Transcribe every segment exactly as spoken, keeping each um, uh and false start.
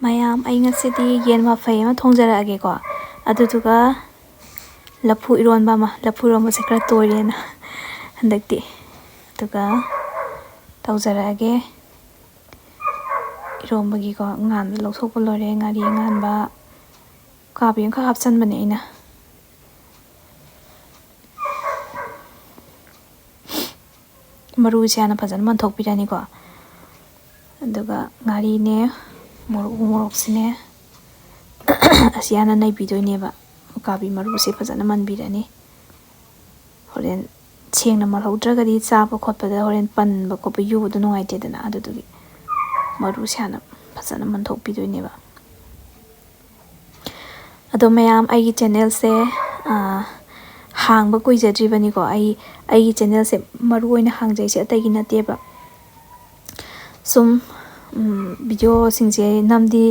ꯃꯌꯥꯝ, ꯑꯩ ꯉꯁꯤꯗꯤ ꯌꯦꯟ ꯃꯐꯩ ꯑꯃ ꯊꯣꯡꯖꯔꯛꯑꯒꯦꯀꯣ꯫ ꯑꯗꯨꯗꯨꯒ ꯂꯐꯨ ꯏꯔꯣꯟꯕ ꯑꯃ, ꯂꯐꯨ ꯏꯔꯣꯟꯕꯁꯦ ꯈꯔ ꯇꯣꯏꯔꯦꯅ ꯍꯟꯗꯛꯇꯤ꯫ ꯑꯗꯨꯒ ꯇꯧꯖꯔꯛꯑꯒꯦ꯫ ꯏꯔꯣꯟꯕꯒꯤꯀꯣ, ꯉꯥꯟꯕ ꯂꯧꯊꯣꯛꯄ ꯂꯣꯏꯔꯦ꯫ ꯉꯥꯔꯤ ꯑꯉꯥꯟꯕ ꯀꯥꯕꯤ ꯑꯃꯈꯛ ꯍꯥꯞꯆꯟꯕꯅꯦ ꯑꯩꯅ꯫ ꯃꯔꯨꯁꯦ ꯍꯥꯟꯅ ꯐꯖꯅ ꯃꯟꯊꯣꯛꯄꯤꯔꯅꯤꯀꯣ꯫ ꯑꯗꯨꯒ ꯉꯥꯔꯤꯅꯦ, ꯃꯣꯔꯣꯛ, ꯎ ꯃꯣꯔꯣꯛꯁꯤꯅꯦ꯫ ꯑꯁꯤ ꯍꯥꯟꯅ ꯅꯩꯕꯤꯗꯣꯏꯅꯦꯕ꯫ ꯎꯀꯥꯕꯤ ꯃꯔꯨꯁꯦ ꯐꯖꯅ ꯃꯟꯕꯤꯔꯅꯤ꯫ ꯍꯣꯔꯦꯟ ꯁꯦꯡꯅ ꯃꯜꯍꯧꯗ꯭ꯔꯒꯗꯤ ꯆꯥꯕ ꯈꯣꯠꯄꯗ ꯍꯣꯔꯦꯟ ꯄꯟꯕ ꯈꯣꯠꯄ ꯌꯨꯕꯗꯣ ꯅꯨꯡꯉꯥꯏꯇꯦꯗꯅ꯫ ꯑꯗꯨꯗꯨꯒꯤ ꯃꯔꯨꯁꯦ ꯍꯥꯟꯅ ꯐꯖꯅ ꯃꯟꯊꯣꯛꯄꯤꯗꯣꯏꯅꯦꯕ꯫ ꯑꯗꯣ ꯃꯌꯥꯝ, ꯑꯩꯒꯤ ꯆꯦꯅꯦꯜꯁꯦ, ꯑꯥ, ꯍꯥꯡꯕ ꯀꯨꯏꯖꯗ꯭ꯔꯤꯕꯅꯤꯀꯣ꯫ ꯑꯩ, ꯑꯩꯒꯤ ꯆꯦꯅꯦꯜꯁꯦ ꯃꯔꯨ ꯑꯣꯏꯅ ꯍꯥꯡꯖꯩꯁꯦ ꯑꯇꯩꯒꯤ ꯅꯠꯇꯦꯕ꯫ ꯁꯨꯝ, ꯎꯝ, ꯚꯤꯗꯤꯑꯣꯁꯤꯡꯁꯦ ꯅꯝꯗꯤ,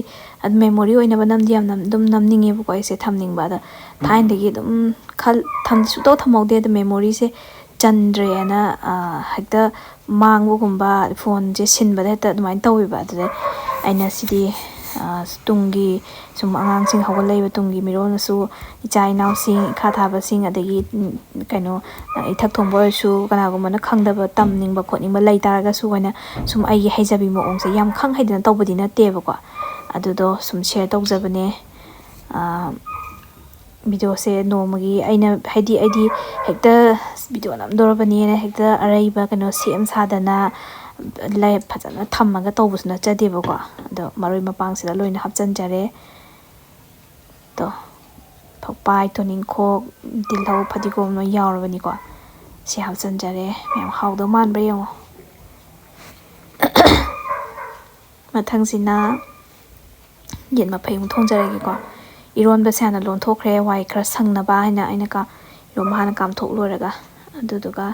ꯑꯗꯨ ꯃꯦꯃꯣꯔꯤ ꯑꯣꯏꯅꯕ ꯅꯝꯗꯤ ꯌꯥꯝ ꯅꯝ-, ꯑꯗꯨꯝ ꯅꯝꯅꯤꯡꯉꯦꯕꯀꯣ ꯑꯩꯁꯦ ꯊꯝꯅꯤꯡꯕ꯫ ꯑꯗ ꯊꯥꯏꯅꯗꯒꯤ ꯑꯗꯨꯝ ꯈꯜ-, ꯊꯝ-, ꯁꯨꯡꯇꯧ ꯊꯝꯍꯧꯗꯦ꯫ ꯑꯗꯣ ꯃꯦꯃꯣꯔꯤꯁꯦ ꯆꯟꯗ꯭ꯔꯦꯅ, ꯑꯥ, ꯍꯦꯛꯇ ꯃꯥꯡꯕꯒꯨꯝꯕ, ꯐꯣꯟꯁꯦ ꯁꯤꯟꯕꯗ ꯍꯦꯛꯇ ꯑꯗꯨꯃꯥꯏꯅ ꯇꯧꯋꯦꯕ꯫ ꯑꯗꯨꯗ ꯑꯩꯅ ꯁꯤꯗꯤ, ꯑꯥ, ꯇꯨꯡꯒꯤ ꯁꯨꯝ ꯑꯉꯥꯡꯁꯤꯡ ꯍꯧꯒꯠꯂꯛꯏꯕ ꯇꯨꯡꯒꯤ ꯃꯤꯔꯣꯜꯅꯁꯨ, ꯏꯆꯥ ꯏꯅꯥꯎꯁꯤꯡ, ꯏꯈꯥ ꯊꯥꯕꯁꯤꯡ, ꯑꯗꯒꯤ, ꯎꯝ, ꯀꯩꯅꯣ, ꯏꯊꯛ ꯊꯣꯡꯕ ꯑꯣꯏꯔꯁꯨ, ꯀꯅꯥꯒꯨꯝꯕꯅ ꯈꯪꯗꯕ, ꯇꯝꯅꯤꯡꯕ ꯈꯣꯠꯅꯤꯡꯕ ꯂꯩ ꯇꯥꯔꯒꯁꯨ ꯑꯩꯅ ꯁꯨꯝ ꯑꯩꯒꯤ ꯍꯩꯖꯕꯤ ꯃꯑꯣꯡꯁꯦ ꯌꯥꯝ ꯈꯪ ꯍꯩꯗꯅ ꯇꯧꯕꯗꯤ ꯅꯠꯇꯦꯕꯀꯣ꯫ ꯑꯗꯨꯗꯣ ꯁꯨꯝ ꯁꯤꯌꯔ ꯇꯧꯖꯕꯅꯦ꯫ ꯑꯥ, ꯚꯤꯗꯤꯑꯣꯁꯦ ꯅꯣꯡꯃꯒꯤ ꯑꯩꯅ, ꯍꯥꯏꯗꯤ, ꯑꯩꯗꯤ ꯍꯦꯛꯇ ꯚꯤꯗꯤꯑꯣ ꯅꯝꯗꯣꯔꯕꯅꯦꯅ ꯍꯦꯛꯇ ꯑꯔꯩꯕ ꯀꯩꯅꯣ ꯁꯦꯝ ꯁꯥꯗꯅ ꯂꯩ-, ꯐꯖꯅ ꯊꯝꯃꯒ ꯇꯧꯕꯁꯨ ꯅꯠꯆꯗꯦꯕꯀꯣ꯫ ꯑꯗꯣ ꯃꯔꯣꯏ ꯃꯄꯥꯡꯁꯤꯗ ꯂꯣꯏꯅ ꯍꯥꯞꯆꯤꯟꯖꯔꯦ꯫ ꯇꯣ, ꯐꯛꯄꯥꯏ, ꯇꯣꯅꯤꯡꯈꯣꯛ, ꯇꯤꯜꯍꯧ, ꯐꯗꯤꯒꯣꯝ ꯂꯣꯏ ꯌꯥꯎꯔꯕꯅꯤꯀꯣ꯫ ꯁꯤ ꯍꯥꯞꯆꯤꯟꯖꯔꯦ꯫ ꯃꯌꯥꯝ ꯍꯥꯎꯗꯧ ꯃꯥꯟꯕ꯭ꯔꯥ ꯌꯦꯡꯉꯣ꯫ ꯃꯊꯪꯁꯤꯅ ꯌꯦꯟ ꯃꯐꯩ ꯑꯃꯨꯛ ꯊꯣꯡꯖꯔꯒꯦꯀꯣ꯫ ꯏꯔꯣꯟꯕꯁꯦ ꯍꯥꯟꯅ ꯂꯣꯟꯊꯣꯛꯈ꯭ꯔꯦ, ꯋꯥꯏ ꯈꯔ ꯁꯪꯅꯕ ꯍꯥꯏꯅ꯫ ꯑꯩꯅ ꯀꯥ-, ꯏꯔꯣꯟꯕ ꯍꯥꯟꯅ ꯀꯥꯝꯊꯣꯛ ꯂꯣꯏꯔꯒ꯫ ꯑꯗꯨꯗꯨꯒ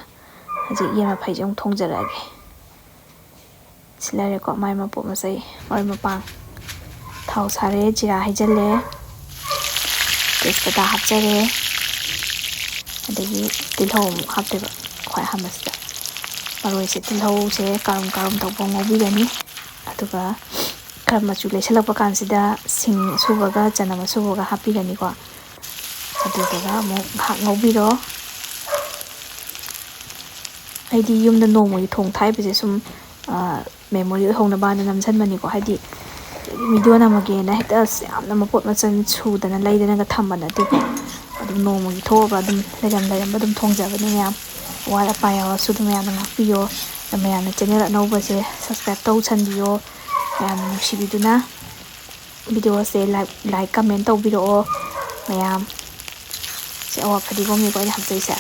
ꯍꯧꯖꯤꯛ ꯌꯦꯟ ꯃꯐꯩꯁꯦ ꯑꯃꯨꯛ ꯊꯣꯡꯖꯔꯛꯑꯒꯦ꯫ ꯁꯤ ꯂꯩꯔꯦꯀꯣ, ꯃꯥꯏ ꯃꯄꯣꯠ ꯃꯆꯩ, ꯃꯔꯣꯏ ꯃꯄꯥꯡ꯫ ꯊꯥꯎ ꯁꯥꯔꯦ, ꯖꯤꯔꯥ ꯍꯩꯖꯜꯂꯦ, ꯇꯦꯖꯄꯇꯥ ꯍꯥꯞꯆꯔꯦ, ꯑꯗꯒꯤ ꯇꯤꯜꯍꯧ ꯑꯃꯨꯛ ꯍꯥꯞꯇꯣꯏꯕ ꯈ꯭ꯋꯥꯏ ꯑꯍꯥꯟꯕꯁꯤꯗ꯫ ꯃꯔꯣꯏꯁꯦ, ꯇꯤꯜꯍꯧꯁꯦ ꯀꯥꯔꯨꯝ ꯀꯥꯔꯨꯝ ꯇꯧꯕ ꯉꯧꯕꯤꯔꯅꯤ꯫ ꯑꯗꯨꯒ ꯈꯔ ꯃꯆꯨ ꯂꯩꯁꯜꯂꯛꯄ ꯀꯥꯟꯁꯤꯗ ꯁꯤꯡ ꯑꯁꯨꯕꯒ ꯆꯅꯝ ꯑꯁꯨꯕꯒ ꯍꯥꯞꯄꯤꯔꯅꯤꯀꯣ꯫ ꯑꯗꯨꯗꯨꯒ ꯑꯃꯨꯛ ꯉꯥꯏꯍꯥꯛ ꯉꯧꯕꯤꯔꯣ꯫ ꯑꯩꯗꯤ ꯌꯨꯝꯗ ꯅꯣꯡꯃꯒꯤ ꯊꯣꯡ ꯊꯥꯛꯏꯕꯁꯦ ꯁꯨꯝ, ꯑ, memory ꯑꯣꯏꯍꯧꯅꯕꯅ ꯅꯝꯁꯟꯕꯅꯤꯀꯣ꯫ ꯍꯥꯏꯗꯤ video ꯅꯝꯃꯒꯦꯅ ꯍꯦꯛꯇ ꯑꯁ ꯌꯥꯝꯅ ꯃꯄꯣꯠ ꯃꯆꯩ ꯁꯨꯗꯅ ꯂꯩꯗꯅꯒ ꯊꯝꯕ ꯅꯠꯇꯦꯀꯣ꯫ ꯑꯗꯨꯝ ꯅꯣꯡꯃꯒꯤ ꯊꯣꯛꯑꯒ ꯑꯗꯨꯝ ꯂꯩꯔꯝ ꯂꯩꯔꯝꯕ ꯑꯗꯨꯝ ꯊꯣꯡꯖꯕꯅꯤ ꯃꯌꯥꯝ꯫ ꯑꯋꯥꯠ ꯑꯄꯥ ꯌꯥꯎꯔꯁꯨ ꯑꯗꯨꯝ ꯃꯌꯥꯝꯅ ꯉꯥꯛꯄꯤꯌꯣ꯫ ꯑꯗꯣ ꯃꯌꯥꯝꯅ channel ꯑꯅꯧꯕꯁꯦ subscribe ꯇꯧꯁꯟꯕꯤꯌꯣ꯫ ꯃꯌꯥꯝꯅ ꯅꯨꯡꯁꯤꯕꯤꯗꯨꯅ videoꯁꯦ like, like, comment ꯇꯧꯕꯤꯔꯛꯑꯣ ꯃꯌꯥꯝ꯫ ꯁꯤ ꯑꯋꯥ ꯐꯗꯤꯒꯣꯝꯅꯤꯀꯣ ꯑꯩꯅ ꯍꯥꯞꯆꯩꯁꯦ꯫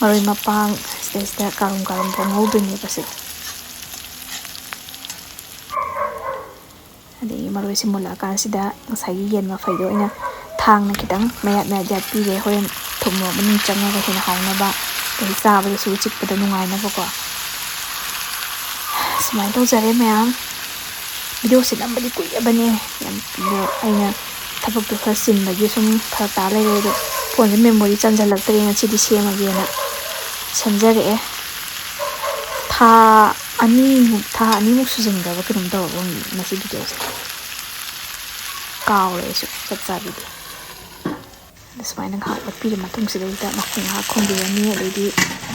ꯃꯔꯣꯏ ꯃꯄꯥꯡ ꯁꯤꯗꯩꯁꯤꯗ ꯀꯥꯔꯨꯝ ꯀꯥꯔꯨꯝ ꯉꯧꯗꯣꯏꯅꯦꯕ ꯁꯤ꯫ ꯑꯗꯒꯤ ꯃꯔꯣꯏꯁꯤ ꯃꯨꯜꯂꯛꯑꯀꯥꯟꯁꯤꯗ ꯉꯁꯥꯏꯒꯤ ꯌꯦꯟ ꯃꯐꯩꯗꯣ ꯑꯩꯅ ꯊꯥꯡꯅ ꯈꯤꯇꯪ ꯃꯌꯥꯠ ꯃꯌꯥꯠ ꯌꯥꯠꯄꯤꯔꯦ꯫ ꯍꯣꯔꯦꯟ ꯊꯨꯝ ꯃꯣꯔꯣꯛ ꯃꯅꯨꯡ ꯆꯪꯉꯒ ꯍꯦꯟꯅ ꯍꯥꯎꯅꯕ, ꯑꯗꯒꯤ ꯆꯥꯕꯗꯁꯨ ꯆꯤꯛꯄꯗ ꯅꯨꯡꯉꯥꯏꯅꯕꯀꯣ꯫ ꯁꯨꯃꯥꯏꯅ ꯇꯧꯖꯔꯦ ꯃꯌꯥꯝ꯫ Videoꯁꯦ ꯅꯝꯕꯗꯤ ꯀꯨꯏꯔꯕꯅꯦ ꯌꯥꯝ, ꯑꯗꯣ ꯑꯩꯅ ꯊꯕꯛꯇꯣ ꯈꯔ ꯆꯤꯟꯕꯒꯤ ꯁꯨꯝ ꯐꯔꯛ ꯇꯥ ꯂꯩꯔꯦ꯫ ꯑꯗꯣ phoneꯁꯦ memory ꯆꯟꯁꯤꯜꯂꯛꯇ꯭ꯔꯦ꯫ ꯉꯁꯤꯗꯤ ꯁꯦꯝꯃꯒꯦꯅ ꯁꯦꯝꯖꯔꯛꯑꯦ꯫ ꯊꯥ ꯑꯅꯤꯃꯨꯛ, ꯊꯥ ꯑꯅꯤꯃꯨꯛ ꯁꯨꯖꯤꯟꯈ꯭ꯔꯕ ꯀꯩꯅꯣꯝ ꯇꯧꯔꯕ ꯉꯁꯤ videoꯁꯦ꯫ ꯀꯥꯎꯔꯦ ꯑꯩꯁꯨ ꯆꯞ ꯆꯥꯕꯤꯗꯤ꯫ ꯑꯗ ꯁꯨꯃꯥꯏꯅ ꯉꯥꯏꯍꯥꯛ ꯑꯣꯠꯄꯤꯔ ꯃꯇꯨꯡꯁꯤꯗꯩꯗ ꯃꯈꯨꯝ ꯉꯥꯏꯍꯥꯛ ꯈꯨꯝꯕꯤꯔꯅꯤ, ꯑꯗꯩꯗꯤ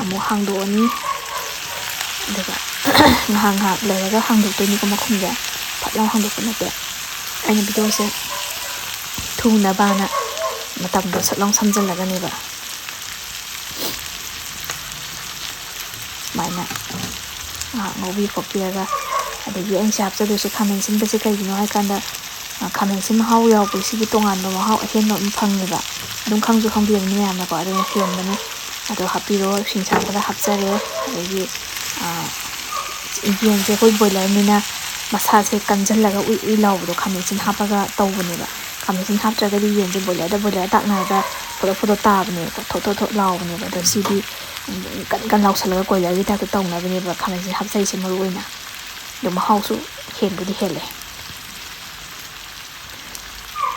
ꯑꯃꯨꯛ ꯍꯥꯡꯗꯣꯛꯑꯅꯤ꯫ ꯑꯗꯨꯒ ꯉꯥꯏꯍꯥꯛ ꯉꯥꯏꯍꯥꯛ ꯂꯩꯔꯒ ꯍꯥꯡꯗꯣꯛꯇꯣꯏꯅꯤꯀꯣ ꯃꯈꯨꯝꯁꯦ꯫ ꯐꯠ ꯂꯥꯎ ꯍꯥꯡꯗꯣꯛꯄ ꯅꯠꯇꯦ꯫ ꯑꯩꯅ videoꯁꯦ ꯊꯨꯅꯕꯅ ꯃꯇꯝꯗꯣ ꯁꯠ ꯂꯥꯎ ꯁꯝꯖꯜꯂꯒꯅꯦꯕ꯫ ꯁꯨꯃꯥꯏꯅ ꯉꯥꯏꯍꯥꯛ ꯉꯧꯕꯤ ꯈꯣꯠꯄꯤꯔꯒ, ꯑꯗꯒꯤ ꯑꯩꯅ ꯁꯤ ꯍꯥꯞꯆꯗꯣꯏꯁꯦ ꯈꯥꯃꯦꯟ ꯑꯁꯤꯟꯕꯁꯦ ꯀꯩꯒꯤꯅꯣ ꯍꯥꯏꯀꯥꯟꯗ, ꯑ, ꯈꯥꯃꯦꯟ ꯑꯁꯤꯟ ꯃꯍꯥꯎ ꯌꯥꯎꯕꯒꯤ ꯁꯤꯒꯤ ꯇꯣꯉꯥꯟꯕ ꯃꯍꯥꯎ ꯑꯍꯦꯟꯕ ꯑꯃ ꯐꯪꯉꯦꯕ꯫ ꯑꯗꯨꯝ ꯈꯪꯁꯨ ꯈꯪꯕꯤꯔꯝꯅꯤ ꯃꯌꯥꯝꯅꯀꯣ, ꯑꯗꯨꯅ ꯍꯦꯟꯕꯅꯤ꯫ ꯑꯗꯣ ꯍꯥꯞꯄꯤꯔꯣ, ꯏꯁꯤꯡ ꯑꯁꯥꯕꯗ ꯍꯥꯞꯆꯔꯦ꯫ ꯑꯗꯒꯤ, ꯑ, ꯌꯦꯟꯁꯦ ꯑꯩꯈꯣꯏ broilerꯅꯤꯅ ꯃꯁꯥꯁꯦ ꯀꯟꯖꯜꯂꯒ ꯎꯏ ꯎꯏ ꯂꯥꯎꯕꯗꯣ ꯈꯥꯃꯦꯟ ꯑꯁꯤꯟ ꯍꯥꯞꯄꯒ ꯇꯧꯕꯅꯦꯕ꯫ ꯈꯥꯃꯦꯟ ꯑꯁꯤꯟ ꯍꯥꯞꯇ꯭ꯔꯒꯗꯤ ꯌꯦꯟꯁꯦ broilerꯗ broiler ꯇꯥꯛꯅꯔꯒ ꯐꯣꯗꯣꯛ ꯐꯣꯗꯣꯛ ꯇꯥꯕꯅꯦꯕ, ꯊꯣꯠ ꯊꯣꯠ ꯊꯣꯠ ꯂꯥꯎꯕꯅꯦꯕ꯫ ꯑꯗꯣ ꯁꯤꯗꯤ ꯀꯟ ꯀꯟ ꯂꯥꯎꯁꯜꯂꯒ broilerꯒꯤ typeꯇ ꯇꯧꯅꯕꯅꯦꯕ ꯈꯥꯃꯦꯟ ꯑꯁꯤꯟ ꯍꯥꯞꯆꯩꯁꯦ ꯃꯔꯨ ꯑꯣꯏꯅ꯫ ꯑꯗꯣ ꯃꯍꯥꯎꯁꯨ ꯍꯦꯟꯕꯨꯗꯤ ꯍꯦꯜꯂꯦ꯫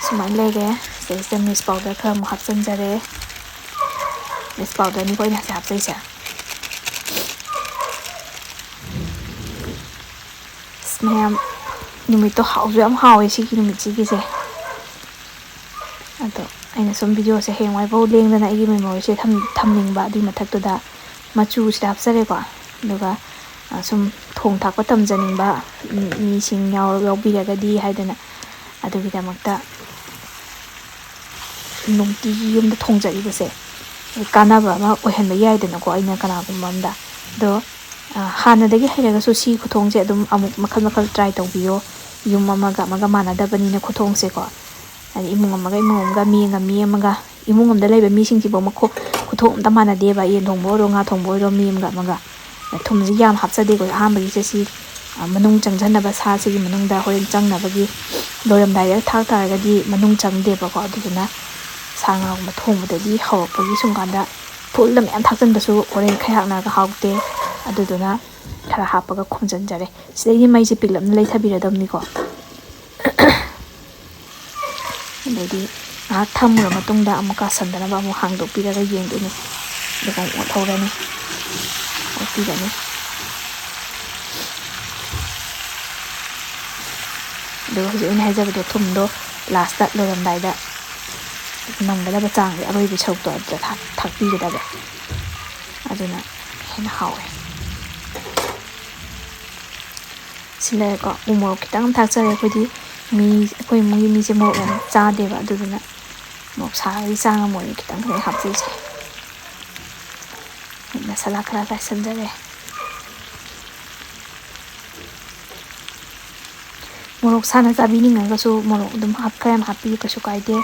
ꯁꯨꯃꯥꯏꯅ ꯂꯩꯔꯦ꯫ ꯁꯤꯗꯩꯁꯤꯗ ꯃꯤꯔꯆ powder ꯈꯔ ꯑꯃꯨꯛ ꯍꯥꯞꯆꯤꯟꯖꯔꯦ꯫ ꯃꯤꯔꯆ powderꯅꯤꯀꯣ ꯑꯩꯅ ꯍꯧꯖꯤꯛ ꯍꯥꯞꯆꯩꯁꯦ꯫ ꯃꯌꯥꯝ, ꯅꯨꯃꯤꯠꯇꯣ ꯍꯥꯎꯁꯨ ꯌꯥꯝ ꯍꯥꯎꯋꯦ ꯁꯤꯒꯤ ꯅꯨꯃꯤꯠꯁꯤꯒꯤꯁꯦ꯫ ꯑꯗꯣ ꯑꯩꯅ ꯁꯨꯝ ꯚꯤꯗꯤꯑꯣꯁꯦ ꯍꯌꯦꯡꯋꯥꯏꯐꯥꯎ ꯂꯦꯡꯗꯅ ꯑꯩꯒꯤ ꯃꯦꯃꯣꯔꯤꯁꯦ ꯊꯝ-, ꯊꯝꯅꯤꯡꯕ꯫ ꯑꯗꯨꯒꯤ ꯃꯊꯛꯇꯨꯗ ꯃꯆꯨꯁꯤꯗ ꯍꯥꯞꯆꯔꯦꯀꯣ꯫ ꯑꯗꯨꯒ, ꯑ, ꯁꯨꯝ ꯊꯣꯡ ꯊꯥꯛꯄ ꯇꯝꯖꯅꯤꯡꯕ ꯃꯤꯁꯤꯡ ꯌꯥꯎ-, ꯌꯥꯎꯕꯤꯔꯒꯗꯤ ꯍꯥꯏꯗꯅ, ꯑꯗꯨꯒꯤꯗꯃꯛꯇ ꯅꯨꯡꯇꯤꯒꯤ ꯌꯨꯝꯗ ꯊꯣꯡꯖꯔꯤꯕꯁꯦ ꯀꯥꯟꯅꯕ ꯑꯃ ꯑꯣꯏꯍꯟꯕ ꯌꯥꯏꯗꯅꯀꯣ, ꯑꯩꯅ ꯀꯅꯥꯒꯨꯝꯕ ꯑꯝꯗ꯫ ꯑꯗꯣ, ꯑ, ꯍꯥꯟꯅꯗꯒꯤ ꯍꯩꯔꯒꯁꯨ ꯁꯤ ꯈꯨꯊꯣꯡꯁꯦ ꯑꯗꯨꯝ ꯑꯃꯨꯛ ꯃꯈꯜ ꯃꯈꯜ try ꯇꯧꯕꯤꯌꯣ꯫ ꯌꯨꯝ ꯑꯃꯒ ꯑꯃꯒ ꯃꯥꯟꯅꯗꯕꯅꯤꯅ ꯈꯨꯊꯣꯡꯁꯦꯀꯣ꯫ ꯍꯥꯏꯗꯤ ꯏꯃꯨꯡ ꯑꯃꯒ ꯏꯃꯨꯡ ꯑꯃꯒ, ꯃꯤ ꯑꯃꯒ ꯃꯤ ꯑꯃꯒ, ꯏꯃꯨꯡ ꯑꯃꯗ ꯂꯩꯕ ꯃꯤꯁꯤꯡꯁꯤꯐꯥꯎ ꯃꯈꯨ-, ꯈꯨꯊꯣꯡ ꯑꯝꯇ ꯃꯥꯟꯅꯗꯦꯕ꯫ ꯌꯦꯟ ꯊꯣꯡꯕ ꯑꯣꯏꯔꯣ, ꯉꯥ ꯊꯣꯡꯕ ꯑꯣꯏꯔꯣ, ꯃꯤ ꯑꯃꯒ ꯑꯃꯒ꯫ ꯊꯨꯝꯁꯤ ꯌꯥꯝ ꯍꯥꯞꯆꯗꯦꯀꯣ ꯑꯍꯥꯟꯕꯒꯤꯁꯦ꯫ ꯁꯤ, ꯑ, ꯃꯅꯨꯡ ꯆꯪꯁꯤꯟꯅꯕ, ꯁꯥꯁꯤꯒꯤ ꯃꯅꯨꯡꯗ ꯍꯣꯔꯦꯟ ꯆꯪꯅꯕꯒꯤ ꯂꯣꯏꯔꯝꯗꯥꯏꯗ ꯊꯥꯛ ꯇꯥꯔꯒꯗꯤ ꯃꯅꯨꯡ ꯆꯪꯗꯦꯕꯀꯣ꯫ ꯑꯗꯨꯗꯨꯅ ꯁꯥ ꯉꯥꯒꯨꯝꯕ ꯊꯣꯡꯕꯗꯗꯤ ꯍꯧꯔꯛꯄꯒꯤ ꯁꯨꯝ ꯀꯥꯟꯗ fullꯗ ꯃꯌꯥꯝ ꯊꯥꯛꯆꯟꯕꯁꯨ ꯍꯣꯔꯦꯟ ꯈꯌꯥꯛꯅꯔꯒ ꯍꯥꯎꯇꯦ꯫ ꯑꯗꯨꯗꯨꯅ ꯈꯔ ꯍꯥꯞꯄꯒ ꯈꯣꯝꯖꯤꯟꯖꯔꯦ꯫ ꯁꯤꯗꯩꯗꯤ ꯃꯩꯁꯦ ꯄꯤꯛꯂꯞꯅ ꯂꯩꯊꯕꯤꯔꯗꯕꯅꯤꯀꯣ꯫ ꯑꯗꯩꯗꯤ ꯉꯥꯏꯍꯥꯛ ꯊꯝꯃꯨꯔ ꯃꯇꯨꯡꯗ ꯑꯃꯨꯛ ꯀꯥꯁꯟꯗꯅꯕ ꯑꯃꯨꯛ ꯍꯥꯡꯗꯣꯛꯄꯤꯔꯒ ꯌꯦꯡꯗꯣꯏꯅꯤ꯫ ꯑꯗꯨꯒ ꯑꯃꯨꯛ ꯑꯣꯠꯍꯧꯔꯅꯤ, ꯑꯣꯠꯄꯤꯔꯅꯤ꯫ ꯑꯗꯨꯒ ꯍꯧꯖꯤꯛ ꯑꯩꯅ ꯍꯥꯏꯖꯕꯗꯣ, ꯊꯨꯝꯗꯣ lastꯇ ꯂꯣꯏꯔꯝꯗꯥꯏꯗ ꯅꯝꯒꯗꯕ ꯆꯥꯡꯁꯦ, ꯑꯔꯣꯏꯕ ꯁꯔꯨꯛꯇꯣ ꯑꯗꯨꯗ ꯊꯥꯛ-, ꯊꯥꯛꯄꯤꯒꯗꯕ꯫ ꯑꯗꯨꯅ ꯍꯦꯟꯅ ꯍꯥꯎꯋꯦ꯫ ꯁꯤ ꯂꯩꯔꯦꯀꯣ, ꯎ ꯃꯣꯔꯣꯛ ꯈꯤꯇꯪ ꯑꯃ ꯊꯥꯛꯆꯔꯦ꯫ ꯑꯩꯈꯣꯏꯗꯤ ꯃꯤ, ꯑꯩꯈꯣꯏ ꯏꯃꯨꯡꯒꯤ ꯃꯤꯁꯦ ꯃꯣꯔꯣꯛ ꯌꯥꯝ ꯆꯥꯗꯦꯕ, ꯑꯗꯨꯗꯨꯅ ꯃꯣꯔꯣꯛ ꯁꯥꯕꯒꯤ ꯆꯥꯡ ꯑꯃ ꯑꯣꯏꯅ ꯈꯤꯇꯪ ꯈꯛ ꯍꯥꯞꯆꯩꯁꯦ꯫ ꯃꯁꯥꯂꯥ ꯈꯔ ꯆꯥꯏꯁꯤꯟꯖꯔꯦ꯫ ꯃꯣꯔꯣꯛ ꯁꯥꯅ ꯆꯥꯕꯤꯅꯤꯡꯉꯒꯁꯨ ꯃꯣꯔꯣꯛ ꯑꯗꯨꯝ ꯍꯥꯞ-, ꯈꯔ ꯌꯥꯝ ꯍꯥꯞꯄꯤꯌꯨ, ꯀꯩꯁꯨ ꯀꯥꯏꯗꯦ꯫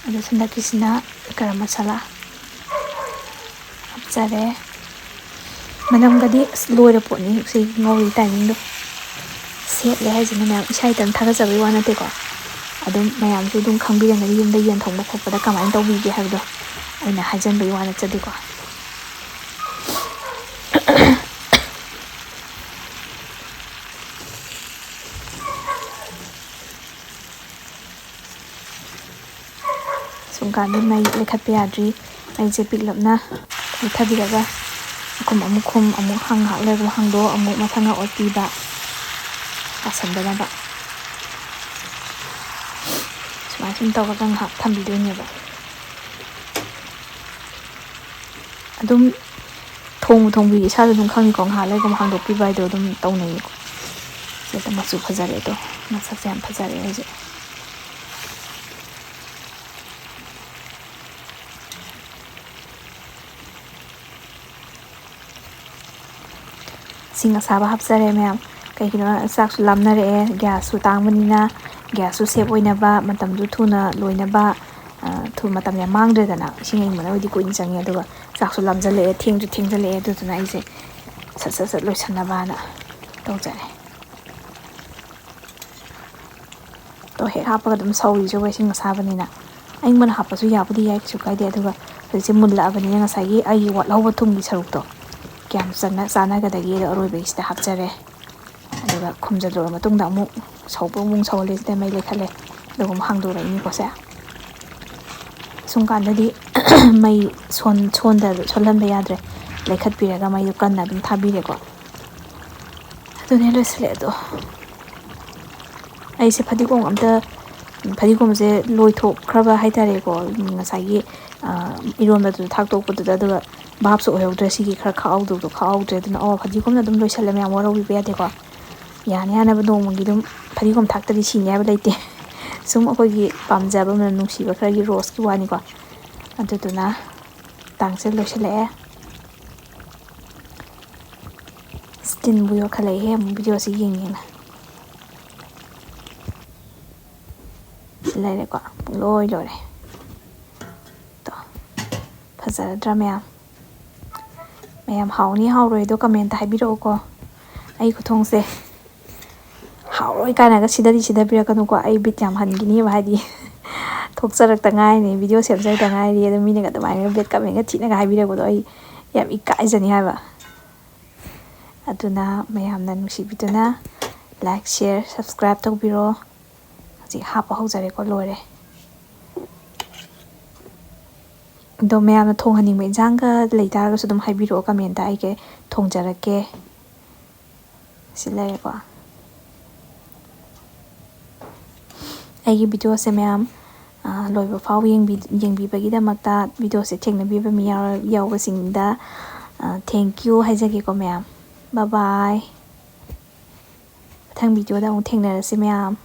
ꯑꯗꯣ ꯍꯟꯗꯛꯀꯤꯁꯤꯅ ꯒꯔꯝ ꯃꯁꯥꯂꯥ ꯍꯥꯞꯆꯔꯦ꯫ ꯃꯅꯝꯒꯗꯤ ꯑꯁ ꯂꯣꯏꯔ ꯄꯣꯠꯅꯤ ꯁꯤ ꯉꯧꯔꯤ timingꯗꯣ꯫ ꯁꯦꯠꯂꯦ ꯍꯥꯏꯁꯤꯅ ꯃꯌꯥꯝ ꯏꯁꯥ ꯏꯊꯟ ꯊꯥꯒꯠꯆꯕꯒꯤ ꯋꯥ ꯅꯠꯇꯦꯀꯣ꯫ ꯑꯗꯨꯝ ꯃꯌꯥꯝꯁꯨ ꯑꯗꯨꯝ ꯈꯪꯕꯤꯔꯝꯒꯅꯤ ꯌꯨꯝꯗ ꯌꯦꯟ ꯊꯣꯡꯕ ꯈꯣꯠꯄꯗ ꯀꯃꯥꯏꯅ ꯇꯧꯕꯤꯒꯦ ꯍꯥꯏꯕꯗꯣ꯫ ꯑꯩꯅ ꯍꯥꯏꯖꯟꯕꯒꯤ ꯋꯥ ꯅꯠꯆꯗꯦꯀꯣ꯫ ꯁꯨꯝ ꯀꯥꯟꯗ ꯃꯩ ꯂꯩꯈꯠꯄ ꯌꯥꯗ꯭ꯔꯤ꯫ ꯃꯩꯁꯦ ꯄꯤꯛꯂꯞꯅ ꯂꯩꯊꯕꯤꯔꯒ ꯃꯈꯨꯝ ꯑꯃꯨꯛ ꯈꯨꯝ, ꯑꯃꯨꯛ ꯍꯥꯡ, ꯉꯥꯏꯍꯥꯛ ꯂꯩꯔꯒ ꯑꯃꯨꯛ ꯍꯥꯡꯗꯣꯛ, ꯑꯃꯨꯛ ꯃꯊꯪ ꯑꯣꯠꯄꯤꯕ꯫ ꯇꯥꯁꯟꯗꯅꯕ ꯁꯨꯃꯥꯏꯅ ꯁꯨꯝ ꯇꯧꯔꯒ ꯉꯥꯏꯍꯥꯛ ꯊꯝꯕꯤꯗꯣꯏꯅꯦꯕ꯫ ꯑꯗꯨꯝ ꯊꯣꯡꯕ ꯊꯣꯡꯕꯤ ꯏꯁꯥꯗ ꯑꯗꯨꯝ ꯈꯪꯉꯤꯀꯣ, ꯉꯥꯏꯍꯥꯛ ꯂꯩꯔꯒ ꯑꯃꯨꯛ ꯍꯥꯡꯗꯣꯛꯄꯤꯕ ꯍꯥꯏꯗꯣ ꯑꯗꯨꯝ ꯇꯧꯅꯩꯌꯦꯀꯣ꯫ ꯁꯤꯗ ꯃꯆꯨ ꯐꯖꯔꯦ ꯑꯗꯣ, ꯃꯁꯛꯁꯦ ꯌꯥꯝ ꯐꯖꯔꯦ ꯍꯧꯖꯤꯛ꯫ ꯏꯁꯤꯡ ꯑꯁꯥꯕ ꯍꯥꯞꯆꯔꯦ ꯃꯌꯥꯝ꯫ ꯀꯩꯒꯤꯅꯣ, ꯆꯥꯛꯁꯨ ꯂꯥꯝꯅꯔꯛꯑꯦ, ꯒ꯭ꯌꯥꯁꯁꯨ ꯇꯥꯡꯕꯅꯤꯅ, ꯒ꯭ꯌꯥꯁꯁꯨ ꯁꯦꯞ ꯑꯣꯏꯅꯕ, ꯃꯇꯝꯁꯨ ꯊꯨꯅ ꯂꯣꯏꯅꯕ, ꯑ, ꯊꯨ-, ꯃꯇꯝ ꯌꯥꯝ ꯃꯥꯡꯗ꯭ꯔꯦꯗꯅ꯫ ꯏꯁꯤꯡ ꯑꯏꯪꯕꯅꯕꯨꯗꯤ ꯀꯨꯏꯅ ꯆꯪꯉꯦ, ꯑꯗꯨꯒ ꯆꯥꯛꯁꯨ ꯂꯥꯝꯖꯜꯂꯛꯑꯦ, ꯊꯦꯡꯁꯨ ꯊꯦꯡꯖꯜꯂꯛꯑꯦ, ꯑꯗꯨꯗꯨꯅ ꯑꯩꯁꯦ ꯁꯠ ꯁꯠ ꯁꯠ ꯂꯣꯏꯁꯟꯅꯕꯅ ꯇꯧꯖꯔꯦ꯫ ꯇꯣ ꯍꯦꯛ ꯍꯥꯞꯄꯒ ꯑꯗꯨꯝ ꯁꯧꯔꯤꯁꯦ ꯏꯁꯤꯡ ꯑꯁꯥꯕꯅꯤꯅ꯫ ꯑꯏꯪꯕꯅ ꯍꯥꯞꯄꯁꯨ ꯌꯥꯕꯨꯗꯤ ꯌꯥꯏ, ꯀꯩꯁꯨ ꯀꯥꯏꯗꯦ꯫ ꯑꯗꯨꯒ ꯍꯧꯖꯤꯛꯁꯦ ꯃꯨꯜꯂꯛꯑꯕꯅꯤꯅ ꯉꯁꯥꯏꯒꯤ ꯑꯩꯒꯤ ꯋꯥꯠꯍꯧꯕ ꯊꯨꯝꯒꯤ ꯁꯔꯨꯛꯇꯣ ꯀꯌꯥꯝ ꯆꯥꯟꯅ-, ꯆꯥꯟꯅꯒꯗꯒꯦꯗꯣ ꯑꯔꯣꯏꯕꯒꯤꯁꯤꯗ ꯍꯥꯞꯆꯔꯦ꯫ ꯑꯗꯨꯒ ꯈꯨꯝꯖꯤꯜꯂꯨꯔ ꯃꯇꯨꯡꯗ ꯑꯃꯨꯛ ꯁꯧꯕ ꯑꯃꯨꯛ ꯁꯧꯍꯜꯂꯦ꯫ ꯁꯤꯗ ꯃꯩ ꯂꯩꯈꯠꯂꯦ꯫ ꯑꯗꯨꯒ ꯑꯃꯨꯛ ꯍꯥꯡꯗꯣꯔꯛꯏꯅꯤꯀꯣ ꯁꯦ꯫ ꯁꯨꯝ ꯀꯥꯟꯗꯗꯤ ꯃꯩ ꯁꯣꯟ-, ꯁꯣꯟꯗ-, ꯁꯣꯜꯍꯟꯕ ꯌꯥꯗ꯭ꯔꯦ꯫ ꯂꯩꯈꯠꯄꯤꯔꯒ ꯃꯩꯗꯣ ꯀꯟꯅ ꯑꯗꯨꯝ ꯊꯥꯕꯤꯔꯦꯀꯣ꯫ ꯑꯗꯨꯅꯦ ꯂꯣꯏꯁꯤꯜꯂꯦ ꯑꯗꯣ꯫ ꯑꯩꯁꯦ ꯐꯗꯤꯒꯣꯝ ꯑꯝꯇ, ꯐꯗꯤꯒꯣꯝꯁꯦ ꯂꯣꯏꯊꯣꯛꯈ꯭ꯔꯕ ꯍꯥꯏꯇꯥꯔꯦꯀꯣ, ꯉꯁꯥꯏꯒꯤ, ꯑ, ꯏꯔꯣꯟꯕꯗꯨꯗ ꯊꯥꯛꯇꯣꯛꯄꯗꯨꯗ꯫ ꯑꯗꯨꯒ ꯚꯥꯞꯁꯨ ꯑꯣꯏꯍꯧꯗ꯭ꯔꯦ ꯁꯤꯒꯤ ꯈꯔ ꯈꯥꯛꯍꯧꯗꯕꯗꯣ ꯈꯥꯛꯍꯧꯗ꯭ꯔꯦ꯫ ꯑꯗꯨꯅ, ꯑꯣ, ꯐꯗꯤꯒꯣꯝꯅ ꯑꯗꯨꯝ ꯂꯣꯏꯁꯤꯜꯂꯦ ꯃꯌꯥꯝ, ꯋꯥꯔꯧꯕꯤꯕ ꯌꯥꯗꯦꯀꯣ꯫ ꯌꯥꯅ ꯌꯥꯅꯕ ꯅꯣꯡꯃꯒꯤ ꯑꯗꯨꯝ ꯐꯗꯤꯒꯣꯝ ꯊꯥꯛꯇꯗꯤ ꯁꯤꯅꯤ ꯍꯥꯏꯕ ꯂꯩꯇꯦ꯫ ꯁꯨꯝ ꯑꯩꯈꯣꯏꯒꯤ ꯄꯥꯝꯖꯕ, ꯃꯅꯝ ꯅꯨꯡꯁꯤꯕ ꯈꯔꯒꯤ ꯔꯣꯁꯀꯤ ꯋꯥꯅꯤꯀꯣ꯫ ꯑꯗꯨꯗꯨꯅ ꯇꯥꯡꯁꯦ ꯂꯣꯏꯁꯤꯜꯂꯛꯑꯦ꯫ ꯏꯁꯇꯤꯟꯕꯨ ꯌꯣꯠꯈꯠꯂꯛꯏꯍꯦ ꯑꯃꯨꯛ ꯚꯤꯗꯤꯑꯣꯁꯤ ꯌꯦꯡ ꯌꯦꯡꯅ꯫ ꯂꯩꯔꯦꯀꯣ, ꯄꯨꯡꯂꯣꯏ ꯂꯣꯏꯔꯦ꯫ ꯇꯣ, ꯐꯖꯔꯗ꯭ꯔꯥ ꯃꯌꯥꯝ? ꯃꯌꯥꯝ ꯍꯥꯎꯅꯤ ꯍꯥꯎꯔꯣꯏꯗꯣ ꯀꯃꯦꯟꯇ ꯍꯥꯏꯕꯤꯔꯛꯎꯀꯣ꯫ ꯑꯩ ꯈꯨꯊꯣꯡꯁꯦ ꯍꯥꯎꯔꯣꯏ ꯀꯥꯏꯅꯒ ꯁꯤꯗꯗꯤ ꯁꯤꯗꯕꯤꯔꯛꯀꯅꯨꯀꯣ꯫ ꯑꯩ ꯕꯤꯠ ꯌꯥꯝ ꯍꯟꯈꯤꯅꯦꯕ, ꯍꯥꯏꯗꯤ ꯊꯣꯛꯆꯔꯛꯇ ꯉꯥꯏꯔꯤ, ꯚꯤꯗꯤꯑꯣ ꯁꯦꯝꯖꯔꯛꯇ ꯉꯥꯏꯔꯤ꯫ ꯑꯗꯣ ꯃꯤꯅꯒ ꯑꯗꯨꯃꯥꯏꯅ ꯕꯦꯠ ꯀꯃꯦꯟꯒ ꯊꯤꯅꯒ ꯍꯥꯏꯕꯤꯔꯛꯄꯗꯣ ꯑꯩ ꯌꯥꯝ ꯏꯀꯥꯏꯖꯅꯤ ꯍꯥꯏꯕ꯫ ꯑꯗꯨꯅ ꯃꯌꯥꯝꯅ ꯅꯨꯡꯁꯤꯕꯤꯗꯨꯅ like, share, subscribe ꯇꯧꯕꯤꯔꯣ꯫ ꯍꯧꯖꯤꯛ ꯍꯥꯞꯄ ꯍꯧꯖꯔꯦꯀꯣ, ꯂꯣꯏꯔꯦ꯫ ꯑꯗꯣ ꯃꯌꯥꯝꯅ ꯊꯣꯡꯍꯟꯅꯤꯡꯕ ꯏꯟꯁꯥꯡꯒ ꯂꯩꯇꯥꯔꯒꯁꯨ ꯑꯗꯨꯝ ꯍꯥꯏꯕꯤꯔꯛꯑꯣ ꯀꯃꯦꯟꯇ, ꯑꯩ ꯀꯩ ꯊꯣꯡꯖꯔꯛꯀꯦ꯫ ꯁꯤ ꯂꯩꯔꯦꯀꯣ꯫ ꯑꯩꯒꯤ videoꯁꯦ ꯃꯌꯥꯝ, ꯑ, ꯂꯣꯏꯕ ꯐꯥꯎ ꯌꯦꯡꯕꯤ-, ꯌꯦꯡꯕꯤꯕꯒꯤꯗꯃꯛꯇ, videoꯁꯦ ꯊꯦꯡꯅꯕꯤꯕ ꯃꯤ ꯌꯥꯎꯔ-, ꯌꯥꯎꯕꯁꯤꯡꯗ, ꯑ, thank you ꯍꯥꯏꯖꯒꯦꯀꯣ ꯃꯌꯥꯝ꯫ Bye bye꯫ ꯃꯊꯪ videoꯗ ꯑꯃꯨꯛ ꯊꯦꯡꯅꯔꯁꯤ ꯃꯌꯥꯝ꯫